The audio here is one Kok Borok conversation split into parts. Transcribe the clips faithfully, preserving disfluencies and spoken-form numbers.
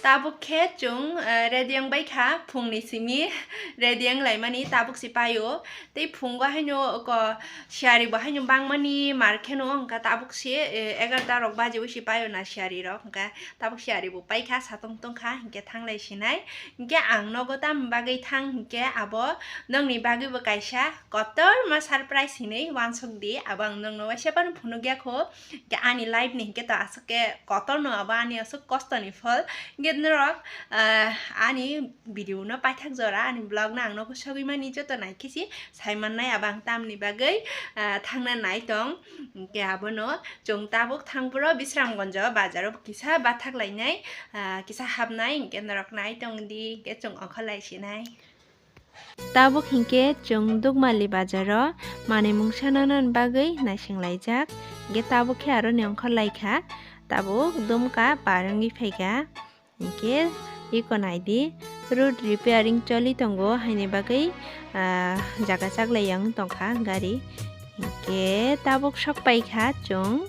Tabuk khe chwng, eh, ready wng bai kha, phungni simi ready wng laimani tabuk se paio. Tei phungo haino oko siyari bo haino bangmani mar kheno wngkha tabuk se, eh, egarta rok baji o se paio na siyari rok, hwnkhe tabuk siyari bo paikha, satong tongkha, hinkhe thanglai sinai. Hinkhe ang nogo tamni bagwi thang hinkhe abo nokni bagwibo kaisa kotorma surprise hinwi uansuk di, abo ang nokno waisa phano phunukya kho. Hinkhe ani life ni hinkhe to aswk khe kotorno abo ani aswk kostoni phol. Hinkhe norok, ah, ani video no paithak jora ani vlog no ang nokho sogwi mani joto naikhe si saimannai abo ang tamni bagwi, ah, thangna nai tong. Hinkhe abono chwng tabuk thangphuru Bisramganjo bazaro kisa bathak lainai, ah, kisa hapnai hinkhe norok nai tong di hinkhe chwng ongkhor lai sinai. Tabuk hinkhe chwng Dukmali bazaro manwi mungsa nanani bagwi naising laijak. Hinkhe tabuk khe aro ni ongkhor lai kha. Tabuk dumka par wngwi phai kha. Hinkhe iko nai di, road repairing choli tongo, haini bagwi, ah, jaga chaklai yang tong kha gari. Hinkhe tabuk sok pai kha chwng,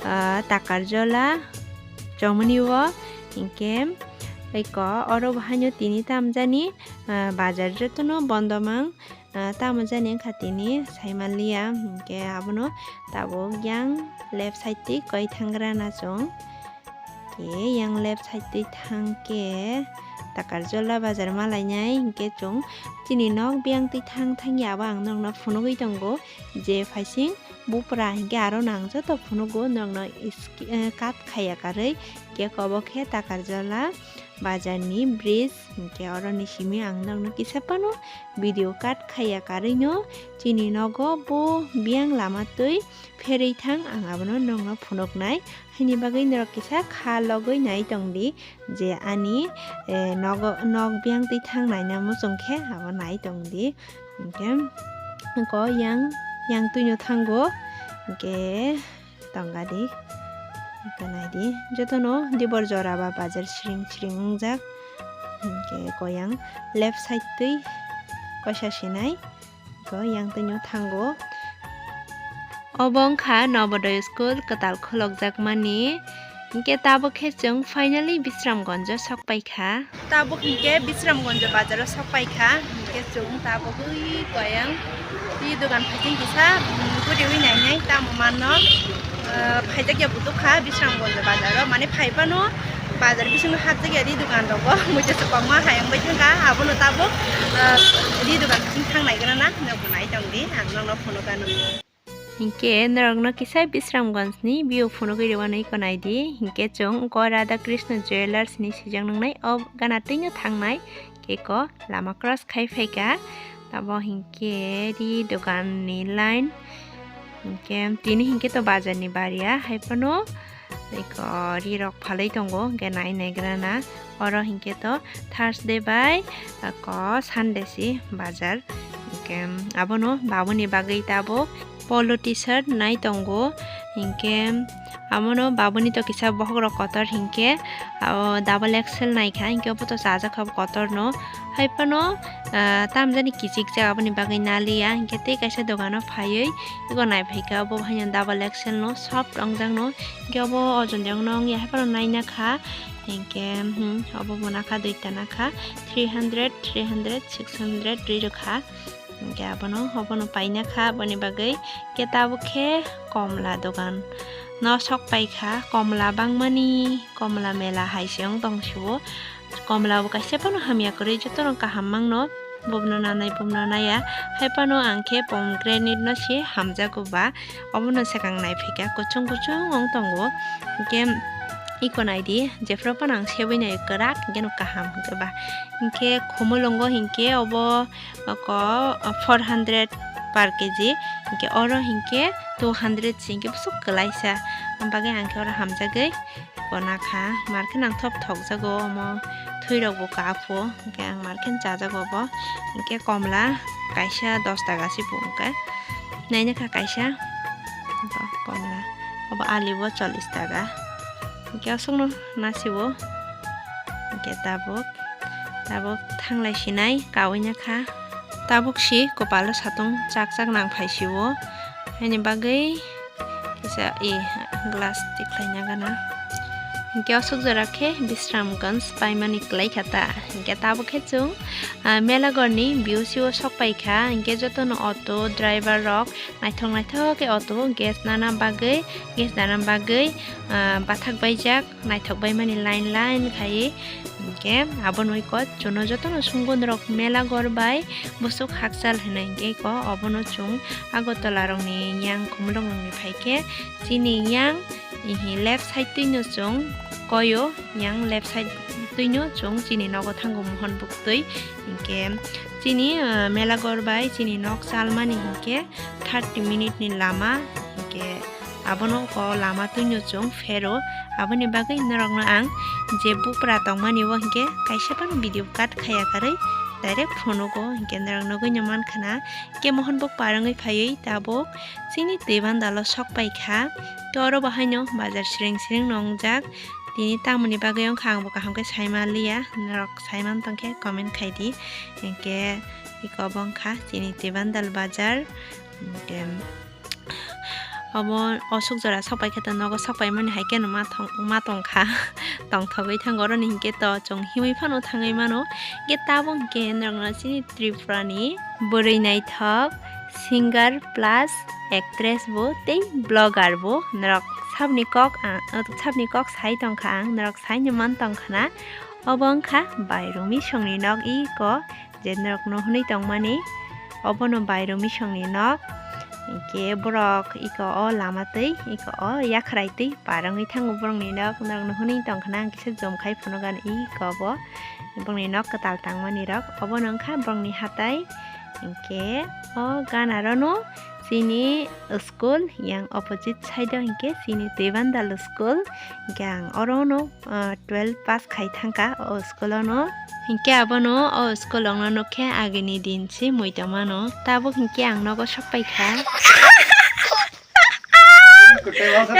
ah, Takarjola chomoni o. Hinkhe iko oro bo haino tini tamjani, ah, bazar jotono bondo mang. Ah, tamo jani wngkha tini saimanliya, hinkhe abono tabuk yang left side twi koi thangrana chwng. Hinkhe yang left side twi thangkhe Takarjola bazar malainai, hinkhe chwng chini nok biyang twi thang thangya abo ang nokno phunugwi tongo je phaising bupra hinkhe aro nang joto phunugo nokno is-, eh, cut khaiya karwi, hinkhe obo khe Takarjola bazarni bridge. Hinkhe oroni simi ang nokno kisa phano video cut khaiya karwino chini nogo bo biyang lama twi pherwi thang ang abono nokno phunuknai. Haini bagwi norok kisa kha logwi nai tong di je ani, eh, nogo, nok biyang twi thang naina muchung khe abo nai tong di. Hinkhe eko yang, yang twino thango. Hinkhe tongga di. Eko nai di. Jotono dibor jora ba bazar siring siring wngjak. Hinkhe eko yang left side twi koisa sinai. Eko yang twino thango. Obo wngkha Nobodoy school kwtal khulokjakmani. Hinkhe tabuk khe chwng finally Bisramganjo sok pai kha. Tabuk hinkhe Bisramganjo bazaro sok pai kha. Hinkhe chwng tabuk ui koyang ri dogan phaising kisa, mm, guriwi nainai tamo manno. Ah, phaijak ya butuk kha Bisramganjo bazaro, mane phai phano bazar bisingo hapjak ya ri dogan rogo. Muitu se kwbangma hayung bai thangkha, abono tabuk, ah, ri dogan bising thang naigrana, nokbo nai tong di, ang nokno phunukano. Hinkhe norokno kisa Bisramganjni view phunugwi rwmani eko nai di. Hinkhe chwng eko Radha Krishna Jewellers ni swijak nungnai o gana twino thangnai. Eko lama cross khai phaikha. Tamo hinkhe ri dogan ni line. Hinkhe tini hinkhe to bazar ni bariya hai phano eko ri rok phalwi tongo hinkhe nai naigrana. Oro hinkhe to Thursday bai eko Sunday si bazar. Hinkhe abono babuni bagwi tabuk polo T-shirt nai tongo. Hinkhe abono babuni to kisa bokhok rok kotor hinkhe, o, double X L nai kha, hinkhe obo to chajak kha bo kotor no. Hai phano, ah, tamjani kichik jak aboni bagwi naliya, hinkhe tei kaisa dogano phaiwi eko nai phaikha, obo haino double X L no soft wngjak no, hinkhe obo ojon de wngno wngya hai phano naina kha, hinkhe, hmm, obo bo nakha duita nakha, three hundred, three hundred, six hundred ri rwkha. Hinkhe abono, obono paina kha, aboni bagwi khe tabuk khe komla dogan no sok pai kha, komla bangmani, komla mela hai se wng tong sio. Komla bo kaisa phano hamya kwrwi, jotono kaham mangno, bubno nanai, bubno naiya. Hai phano ang khe pomegranate no se hamjago ba, obono swkang nai phaikha, kuchung kuchung wng tongo. Hinkhe eko nai di, jephru phano ang sebwi nai kwrak, hinkhe no kaham hinkhe ba. Hinkhe khumulwngo hinkhe obo oko, o, four hundred per K G, hinkhe oro hinkhe two hundred se hinkhe bwswk kwlaisa. Aboni bagwi ang khe oro hamjagwi kona kha, mar khe nangthok thokjago omo thwi rok bo kapho, hinkhe ang mar khe chajago obo. Hinkhe komla kaisa dos taka se bo hinkhe naina kha kaisa komla, obo ali bo chollish taka, hinkhe aswkno nasibo, hinkhe tabuk. Tabuk thanglai sinai kaui nakha. Tabuk si kopalo satung chak chak nang phai sio. Haini bagwi kisa, e, glass tikhlai na gana. Hinkhe osuk jora khe Bisramganj paimani kwlai kha ta. Hinkhe tabuk khe chwng, ah, Melagorni B O C o sok pai kha. Hinkhe jotono auto driver rok naithok naithok khe auto gas nana bagwi, gas nana bagwi, ah, bathak baijak, naithok baimani line line khaiwi. Hinkhe abono iko chwngno jotono sungbo norok Melagor bai bwswk hakchal hinwi hinkhe iko obono chwng Agartala rokni yang Khumulwng rokni phaikhe chini yang, ihi left side twino chwng koyo, yang left side twino chwng chini nogo thango Mohon Buktwi. Hinkhe chini, ah, Melagor bai chini nok chalmani hinkhe thirty minute ni lama, hinkhe abono o lama twino chwng phero. Aboni bagwi norokno ang je bupra tongmani o hinkhe kaisa phano video cut khaiya karwi direct phunugo, hinkhe norok nugwino mankhana. Hinkhe Mohon Buk par wngwi phaiwi tabuk chini twi bandalo sok pai kha. To oro bo haino bazar sring sring nongjak. Tini tamoni bagwi wngkha ang bo kaham khe saima liya. Norok saiman tongkhe comment khaidi. Hinkhe iko bo wngkha chini twi bandal bazar. Hinkhe obo osuk jora sok pai khe to nogo sok pai mani hai khe no ma thong-, ma tongkha. Tongthogwi thango oroni hinkhe to chwng himwi phano thangwi mano. Hinkhe tabuk hinkhe norokno chini Tripura ni bwrwi naithok singer plus actress bo tei blogger bo norok sabni kok, ah, sabni kok sai tongkha ang, norok saino man tongkha na. Obo wngkha Bairumi songni nok iko je norokno hwnwi tongmani, obono Bairumi songni nok. Hinkhe borok iko o lama twi, iko o yakhrai twi par wngwi thango borokni nok, norokno hwnwi tongkha na ang kisa jom khai phunukgo iko bo borokni nok kwtal tangmani rok. Obono wngkha borokni hatai. Hinkhe o gana rono chini school yang opposite side o hinkhe chini Twibandal school. Hinkhe ang orono, ah, twelve pass khai thangkha o school ono. Hinkhe abono o school rokno nukhe agini din se mui tongmano. Tabuk hinkhe ang nogo sok paikha.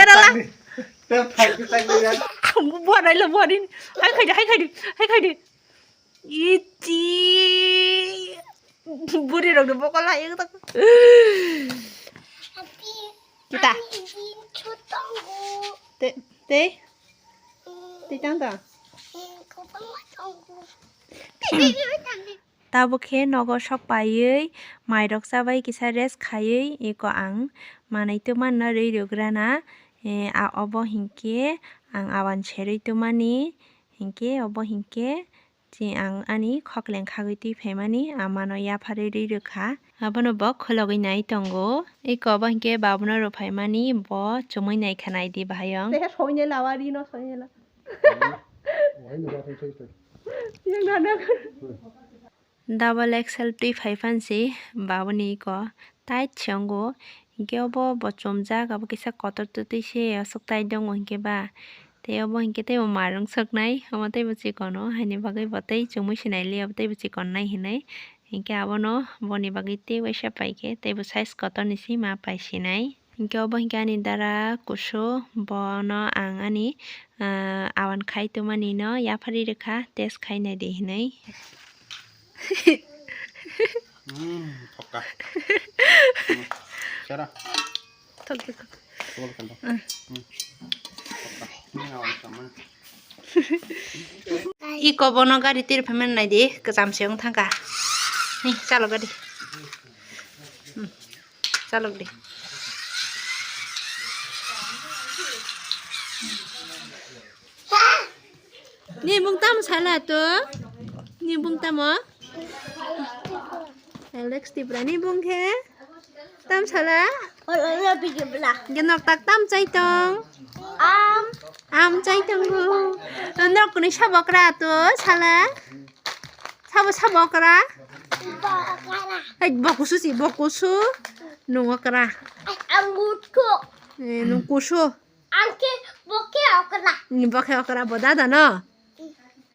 Erala. Buat ailo buat ini. Hai khaidi, hai khaidi, hai khaidi. Iti. Buri rok de bokol hai ek tak. Kita. Te, te. Te tang ta. Tabuk khe nogo sok paiwi, mairok chabai kisa rest khaiwi, eko ang manwi twmano rwi rwgrana, eh, a-, obo hinkhe ang awan serwi twmani, hinkhe obo hinkhe chi-, ang ani khokleng khagwi twi phaimani amano yapharwi rwi rwkha, abono bo khulogwi nai tongo. Eko obo hinkhe babuno rw phaimani, bo chumui naikha naidi bahai wng. Tehe soine lawa rino soine la. Yang nana. Double X L twi phai phan si babuni iko tight se wngo, hinkhe obo bo chumjak, abo kisa kotor twtwi se aswk tight wngo hinkhe ba. Tei obo hinkhe teibo marwng soknai, omo teibo chikon o, haini bagwi bo tei chumui se nai li, obo teibo chikon nai hinwi. Hinkhe abono boni bagwi tei waisa paikhe, teibo size kotor ni se ma pai sinai. Hinkhe obo hinkhe ani dara kusu, bono ang ani, ah, awan khai tongmani no yapharwi rwkha, test khai naidi hinwi. Hmm, thokka. Hmm, sera. Thok, thok, thok. Thok, thok, thok. Hmm. Hmm. Thokka. Ini awan sama. Iko bono gari tir phaimani naidi, kwcham se wng thangkha. Ni, chalo gari. Hmm. Chalok di. Ni bung tamo sala to? Ni bung tamo? Alex Tipra ni bung khe? Tam sala? Genok tak tam chai tong? Am. Am chai tongo. Nok ni sabok ra to sala? Sabo, sabo okra? Bo okra. Hai, bo kusu si, bo kusu. Nung okra. Ang kusu. Eh, nung kusu. Ang ke, bo ke okra. Ni bo ke okra, bo dada no?